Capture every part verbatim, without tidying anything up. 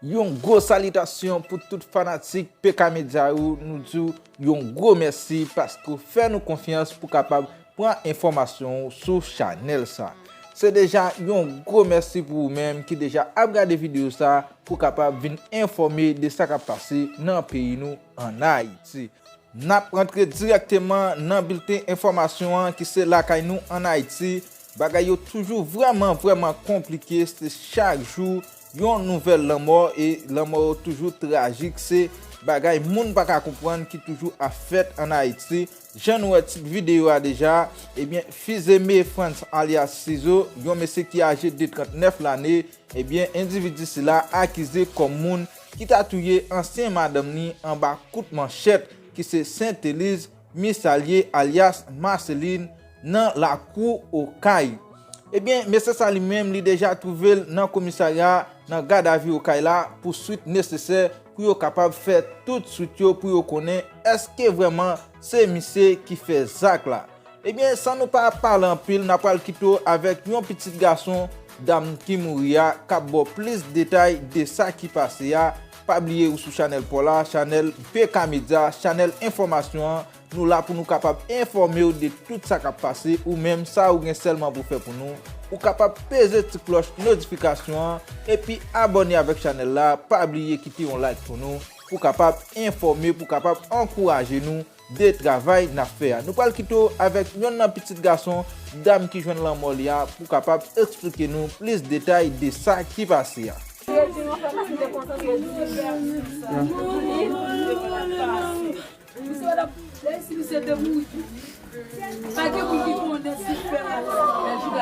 Yon gwo salitasyon pou tout fanatik P K Media yo, nou di w yon gwo mèsi paske w fè nou konfyans pou kapab pran enfòmasyon w sou chanèl sa. Se deja yon gwo mèsi pou ou menm ki deja ap gade videyo sa pou kapab vin enfòme de sa k ap pase nan peyi nou ann Ayiti. N ap rantre dirèkteman nan bilten enfòmasyon an ki se lakay nou ann Ayiti. Bagay yo toujou vrèman, vrèman konplike. Se chak jou yon nouvèl lanmò e lanmò yo toujou trajik. Se bagay moun pa ka konprann ki toujou ap fèt ann Ayiti. Jan nou wè tit videyo a deja, ebyen, Fizeme Frantz alyas Sizo, yon mesye ki aje de trannèf lane, ebyen, endividi sila akize kòm moun ki ta touye ansyen madanm li anba kout manchèt, ki se Senteliz Misalye alyas Marceline nan lakou Okay. Ebyen, mesye sa li menm, li deja twouve l nan komisarya, nan gadavi Okay la, pou swit nesesè pou yo kapab fè tout swit yo pou yo konnen èske vrèman se misye ki fè zak la. Ebyen, san nou pa pale anpil, n a pral kite w avèk yon pitit gason dam ki mouri a, k ap ba w plis detay de sa ki pase a. Pa bliye ou sou chanèl pa w la, chanèl P K Media, chanèl enfòmasyon an. Nou la pou nou kapab enfòme w de tout sa k ap pase, ou menm sa ou gen sèlman pou fè pou nou, ou kapab peze ti klòch notifikasyon an, epi abòne avèk chanèl la, pa bliye kite yon like pou nou, pou kapab enfòme, pou kapab ankouraje nou de travay n ap fè a. Nou pral kite w avèk yonn nan pitit gason dam ki jwenn lanmò li a pou kapab eksplike nou plis detay de sa ki pase a.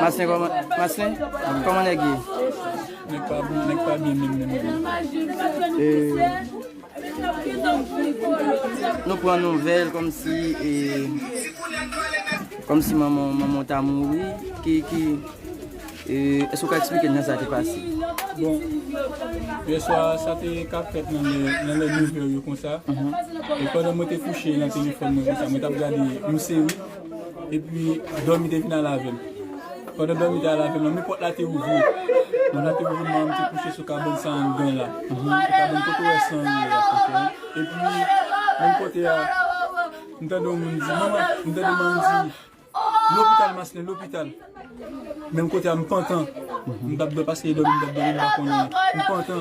Maslin, kòman, Maslin, kòman nèg ye? Nèg pa, nèg pa byen menm, menm, menm. E, nou pran nouvèl kòmsi, e, kòmsi manman, manman w ta mouri. Ki, ki, e, èske w ka eksplike n jan sa te pase? Bon, yè swa, sa te ka fèt nan lè, nan lè nèf è yo konsa. E pandan mwen te kouche nan telefòn mwen konsa, mwen t ap gade yon seri, epi dòmi te vin al avè m. Pandan dòmi te al avè m nan, men pòt la te ouvri. Pòt la te ouvri, manman m te kouche sou kabann sa anndan la. Sou kabann kote w wè san an ye a. Epi, menm kote a, m tande yon moun di, "Manman," m tande manman m di, "Lopital, Maslin, lopital." Menm kote a, m pantan. M t ap dòmi paske e dòmi, m t ap dòmi, m pa konnen. M pantan.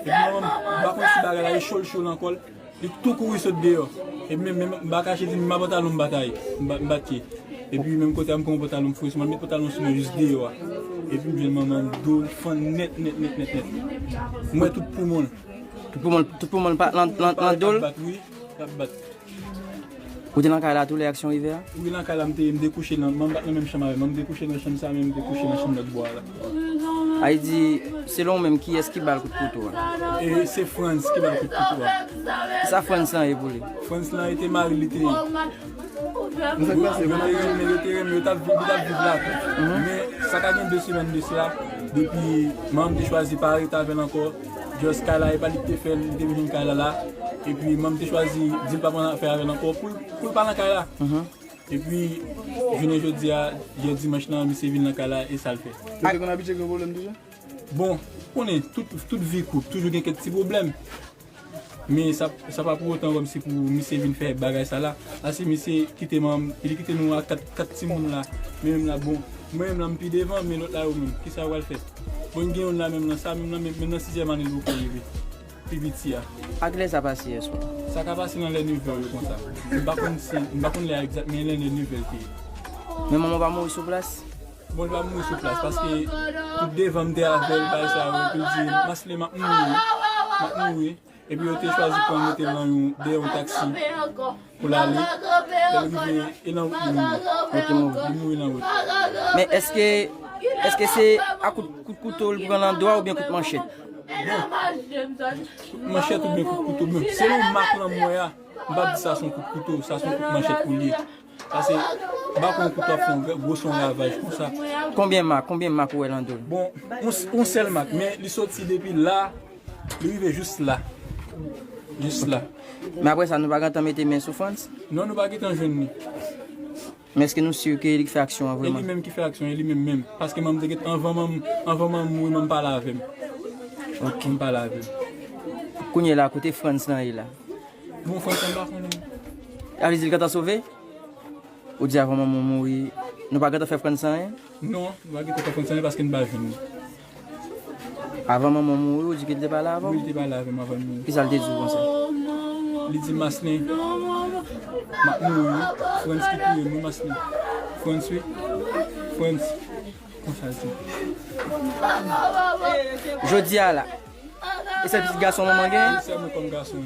Epi manman m, m pa konn si bagay la e cho l cho l ankò. Li tou kouri sot deyò. Epi menm, menm, m pa kache di, m pa pantalon m batay. M ba-, m batye. Epi menm kote a, m pran yon pantalon m foure sou mwen, m met pantalon sou mwen jis deyò a. Epi m jwenn manman m do l fann nèt, nèt, nèt, nèt, nèt. M wè tout poumon l. Tout poumon l, tout poumon l pa nan, nan, nan do l? L ap bat, wi. L ap bat. Ou te nan kay la tou lè aksyon rive a? Wi, nan kay la, m te ye, m te kouche nan, manman m pa t nan menm chanm avè m. Manman m te kouche nan chanm sa, men m te kouche nan chanm lòt bò a la. Ay di, selon ou menm, kiyès ki ba l kout kouto a? E se Frantz ki ba l kout kouto a. Kisa Frantz lan ye pou li? Frantz lan e te mari li te ye. Yo te renmen, yo te renmen, yo t ap viv, yo t ap viv la tou. Men sa ka gen de semèn de sila, depi manman m te chwazi pa rete avè l ankò, just kay la, e pa li ki te fè l, li te vin jwenn kay la la. Epi manman m te chwazi di l pa pran afè avè l ankò pou l, pou l pa nan kay la. Epi, jounen jodi a, jè dimanch lan, misye vin nan kay la, e sa l fè. Yo te konn abitye gen pwoblèm deja? Bon, ou konnen, tout, tout vi koup, toujou gen kèk ti pwoblèm. Men sa, sa pa pou otan kòmsi pou misye vin fè bagay sa la. Paske misye kite manman m, li kite nou ak kat, kat timoun la. Men menm la, bon, mwen menm la, m pi devan, men lòt la yo menm, kisa yo pral fè? Bon, gen youn la menm nan sa, menm nan, menm, menm nan sizyèm ane l poko rive. Pi piti a. A kilè sa pase yè swa? Sa ka pase nan lè nèf è yo konsa. M pa konn si, m pa konn lè a egzak, men lè nèf è l te ye. Men manman w pa mouri sou plas? Bon, li pa mouri sou plas, paske tout devan m te avè l, bagay sa yo, epi l di, "Maslin, m ap mouri, m ap mouri." Epi yo te chwazi pran l mete l nan yon, dèyè yon taksi pou l ale. Lè l rive, e nan wout li mouri. Li mouri nan wout. Men èske, èske se a kout, kout kouto l pran nan do a oubyen kout manchèt? Kout manchèt oubyen kout kouto, men selon mak lan m wè a, m p ap di sa se yon kout kouto, sa se yon kout manchèt pou l ye. Paske, m pa kwè yon kouto ap fè yon gwo, gwo son ravaj konsa. Konbyen mak, konbyen mak ou wè nan do l? Bon, yon, yon sèl mak, men li soti depi la, li rive jis la. Jis la. Men apre sa, nou pa gentan mete men sou Frantz? Non, nou pa gentan jwenn li. Men èske nou si ke li k fè aksyon an vrèman? E li menm ki fè aksyon, e li menm menm. Paske manman m te gen, anvan manman, anvan manman m mouri, manman m pale avè m. Ok. Manman m pale avè m. Kounye la, kote Frantz lan ye la? Bon, Frantz lan pa konnen. A vle di l gentan sove? Ou di avan manman w mouri, nou pa gentan fè Frantz anyen? Non, nou pa gentan fè Frantz anyen paske n pa jwenn li. Avan manman w mouri, ou di ke l te pale avè w? Wi, li te pale avè m avan l mouri. Kisa l te di w konsa? Li di, Maslin, m ap mouri, Frantz ki touye m wi, Maslin. Frantz wi. Frantz. Konsa l di. Jodi a la, e sèl pitit gason manman gen? Wi, sèlman kòm gason.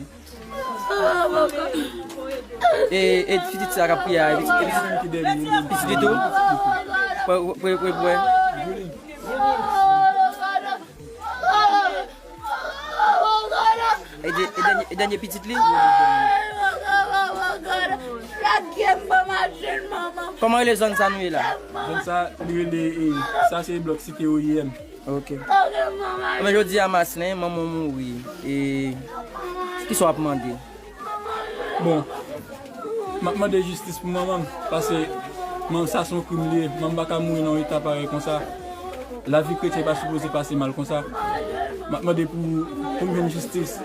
E, e pitit sa k ap kriye a, e pitit, e pitit, pitit li tou? Pwè, pwè, pwè, pwè. E de-, e dènye, e dènye pitit li? Kòman rele zòn sa nou ye la? Zòn sa, li rele, e, sa se blòk Site O I M. Ok. Men jodi a Maslin, manman w mouri. E kisa w ap mande? Bon, m ap mande jistis pou manman m, paske manman sa se yon krim li ye. Manman m pa ka mouri nan yon eta parèy konsa. Lavi kretyen pa sipoze pase mal konsa. M ap mande pou, pou m jwenn jistis.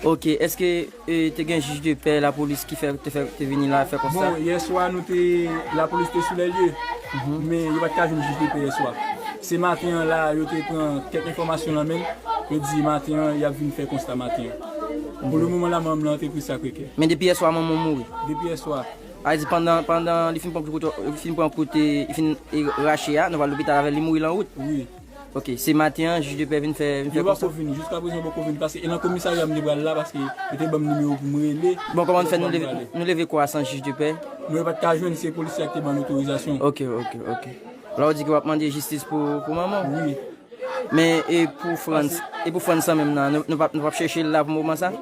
Ok, èske, e, te gen jij de pè, lapolis ki fè, te fè, te vini la fè konsta? Bon, yèswa nou te, lapolis te sou lè lye, men yo pa t ka jwenn jij de pè yèswa. Se maten an la, yo te pran kèk enfòmasyon nan men l, yo di maten an, y ap vin fè konsta maten an. Pou le moman la, manman m nan antrepri Sakre Kè. Men depi yèswa, manman w mouri? Depi yèswa. A di pandan, pandan li fin pran kout, li fin pran kout, e, li fin, e, rache a, nou pral lopital avè l, li mouri lan wout? Wi. Ok, se maten an, jij de pè vin fè, vin fè konsta? Yo poko vini, jiska prezan yo poko vini, paske e nan komisarya m te pral la, paske yo te ban m nimewo pou m rele. Bon, kòman n fè, nou leve, nou leve kò a san jij de pè? Non, yo pa t ka jwenn, se polisye a ki te ban n otorizasyon. Ok, ok, ok. La w di ke w ap mande jistis pou, pou manman w? Wi. Men e pou Frantz, e pou Frantz lan menm nan, nou, nou p ap, nou p ap chèche l la pou moman sa?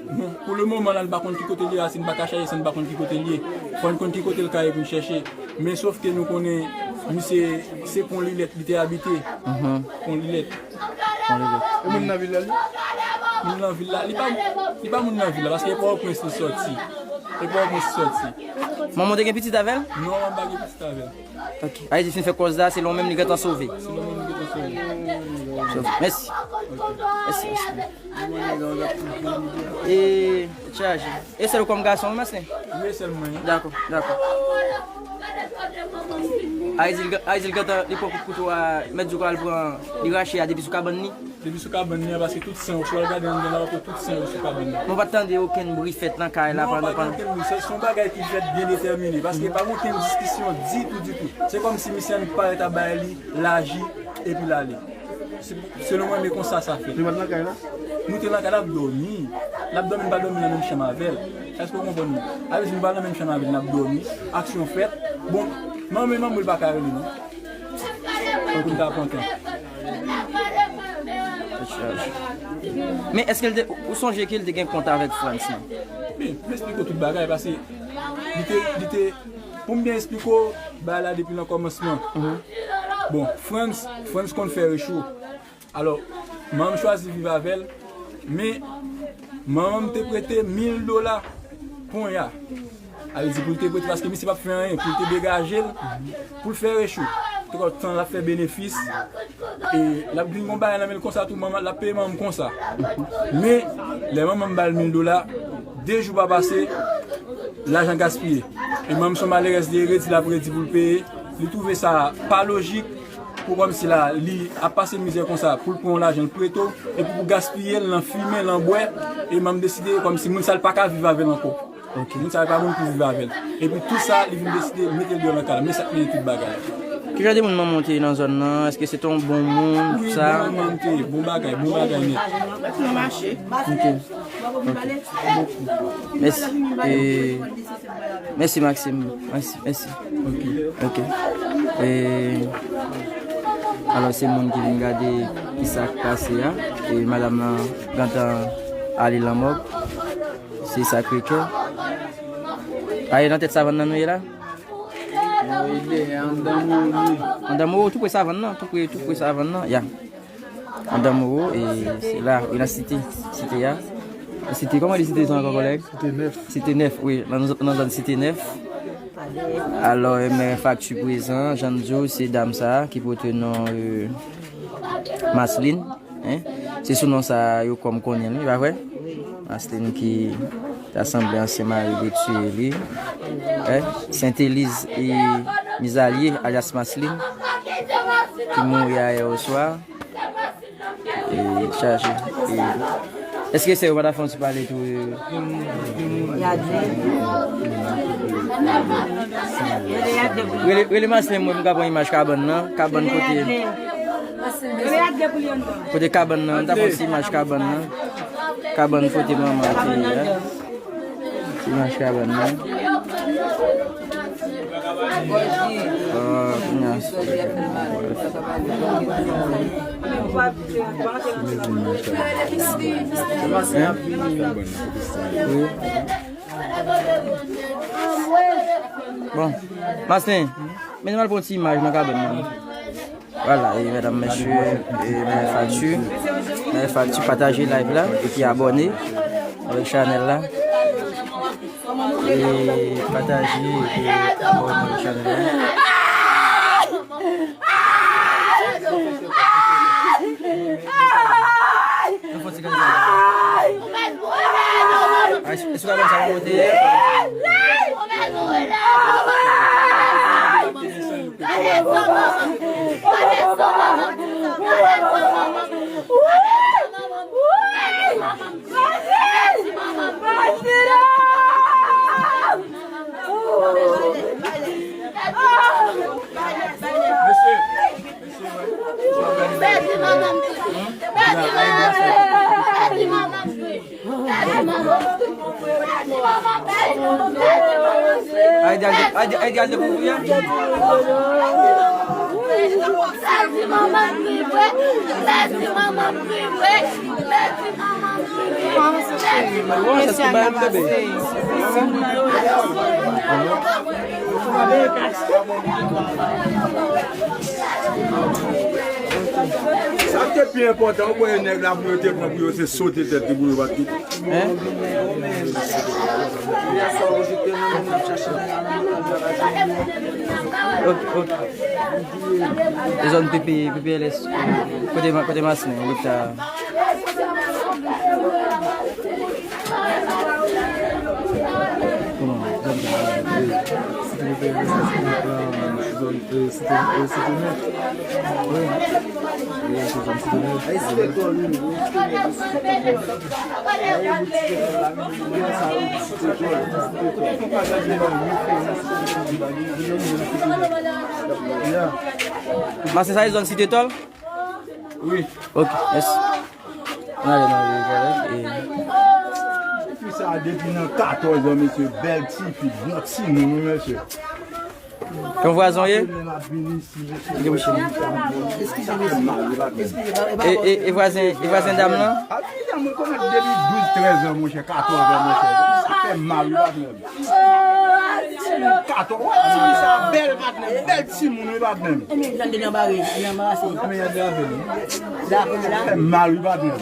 Non, pou le moman la, n pa konn ki kote l ye, racine pa ka chache san n pa konn ki kote l ye. Fò n konn ki kote l ka ye pou n chèche. Men sof ke nou konnen, misye, se Pon Lilèt, li te abite. Pon Lilèt. Pon Lilèt. E moun nan vil la, li? Moun nan vil la, li pa, li pa moun nan vil la, paske e Pòtoprens li sòti. E Pòtoprens li sòti. Manman w te gen pitit avè l? Non, manman m pa gen pitit avè l. Ok. A di fin fè kòz la, selon w menm li gentan sove. Selon mwen, li gentan sove. Sove. Mèsi. Mèsi, mèsi. E, chaje. E sèl ou kòm gason, wi, Maslin? Wi, sèl mwen. Dakò, dakò. A di l gen-, a di l gentan, li pran kout kouto a, mèt di w al pran, li rache a depi sou kabann li? Depi sou kabann li an, paske tout san yo, si w al gade anndan la, w ap wè tout san yo sou kabann li. Mwen pa t tande okenn bri fèt nan kay la pandan, pandan. Non, pa gen okenn bri. Se, se yon bagay ki fèt byen detèmine, paske pa gen okenn diskisyon ditou, ditou. Se kòmsi misye annik parèt ap bay li, l aji, epi l ale. Se, selon mwen, men konsa sa fèt. Li pa t nan kay la? Nou te nan kay la, n ap dòmi. N ap dòmi, n pa dòmi nan menm chanm avè l. Èske w konprann mwen? A vle di, nou pa nan menm chanm avè l, n ap dòmi. Aksyon fèt. Bon, manman, manman, li pa ka rele, non. Pou l ta pran tan. Men èske l te, ou sonje ke l te gen kont avèk Frantz lan? Men, m esplike w tout bagay, paske li te, li te, pou m byen esplike w bagay la depi nan kòmansman. Bon, Frantz, Frantz konn fè recho. Alò, manman m chwazi viv avè l, men manman m te prete mil dola ponya. A vle di pou l te prete, paske misye p ap fè anyen, pou l te degaje l, pou l fè recho. Te konn tan l ap fè benefis, e l ap vin gon bagay nan men l konsa tou, manman, l ap peye manman m konsa. Men, lè manman m ba l mil dola, de jou pa pase, lajan gaspiye. E manman m se yon malerèz, li redi, l ap redi pou l peye. Li twouve sa pa lojik, pou kòmsi la, li ap pase mizè konsa, pou l pran yon lajan, l prete w, epi pou gaspiye l nan fimen, nan bwè, e manman m deside kòmsi moun sa, l pa ka viv avè l ankò. Ok. Moun sa yo pa moun pou viv avè l. Epi tou sa, li vin deside mete l deyò nan kay la. Men sa k mennen tout bagay. Ki jan de moun manman w te ye nan zòn nan? Èske se te yon bon moun, wi, tout sa? Bon moun te ye, bon bagay, bon bagay nèt. Nan mache. Ok. Ok. Mèsi. E, mèsi, Maxime. Mèsi, mèsi. Ok. Ok. E, alò, se moun ki vin gade ki sa k pase a. E madanm nan gentan ale lanmò. Se Sacré-Cœur. A, e nan tèt savann nan nou ye la? Non, e dèyè, anndan Moro. Anndan Moro, tou pre savann nan, tou pre, tou pre savann nan, ya. Anndan Moro, e se la, e nan site, site a. Site, kòman li site sa ankò, kòlèg? Site nèf. Site nèf, wi, nan, nan zòn site nèf. Alò, e men fakti prezan, jan n di w, se dam sa a ki pote non, e, Maslin. Se sou non sa a yo kwè m konnen l, wi, pa vre? Maslin ki ta sanble ansyen mari li te tiye li. Wi. Senteliz e Mizalye, alyas Maslin, ki mouri ayè oswa. E chaje. E, èske sè yo pa ta fè yon ti pale tou? E, rele, rele Maslin, mwen, m ka pran imaj kabann nan. Kabann kote, kote kabann nan. M ta pran ti imaj kabann nan. Kabann kote manman an te ye a. Ti imaj kabann nan. Ah, kounye a. Wi. Bon. Maslin, men nou al pran ti imaj nan kabann nan. Vwala, e medam, mesye, e benefakti, benefakti, pataje live la, epi abòne avèk chanèl la. E pataje, epi abòne avèk chanèl la. Yon fò ti kanpe. Ay, èske w ka ban m sa pa monte? Mesye. Ay, di al, ay, di al dekouvri a. Sa k te pi enpòtan, ou kwè nèg la pou yo te pran pou yo se sote tèt li pou yo bat li. Hein? Ok, ok. E zòn P P, P P L S, kote, kote Maslin, leta. Kòman? Zòn P P L S, zòn, eh, Site, eh, Site Nèf. Wi. Wi, se zòn Site Nèf. Maslin, sa e zòn Site Tòl? Wi. Ok, mèsi. N ale nan revè, e. Fi sa depi nan katòz an, mesye, bèl tifi, bon timoun, wi, mesye. Yon vwazen w ye? Li gen mouche. E, e, e vwazen, e vwazen dam nan? A, fi sa, mwen konn depi douz, trèz an, monchè, katòz an, monchè. Sa fè mal, wi, patnè. Katòz, wè, tifi sa bèl, patnè, bèl timoun, wi, patnè. Ebyen, li anba, li anba, se. Ebyen, li anba, li anba. Fè mal, wi, patnè.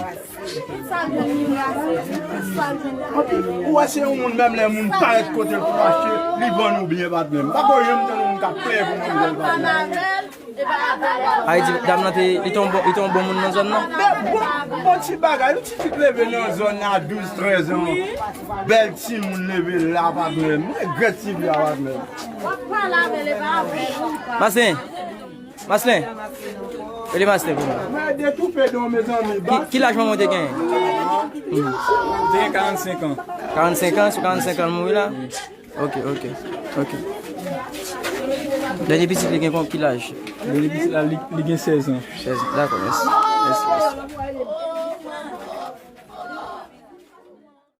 Ou wè se yon moun, menm lè moun parèt kote l pou achte, li vann ou byen, patnè. M pa ko janm tande moun k ap plenyen pou manmzèl, patnè. Ay di, dam nan te, li te yon bon, li te yon bon moun nan zòn nan. Men bon, bon ti bagay, yon ti fi k leve nan zòn nan a douz, trèz an. Bèl timoun leve la, patnè. M regrèt ti fi a, patnè. Maslin. Maslin. Rele Maslin pou mwen. Mwen detoupe non, mezanmi. Ki, ki laj manman w te genyen? Te gen karannsenk an. Karannsenk an, sou karannsenk an l mouri la? Ok, ok, ok. Dènye pitit li gen kon ki laj? Dènye pitit la, li, li gen sèz an. Sèz an, dakò, mèsi. Mèsi, mèsi.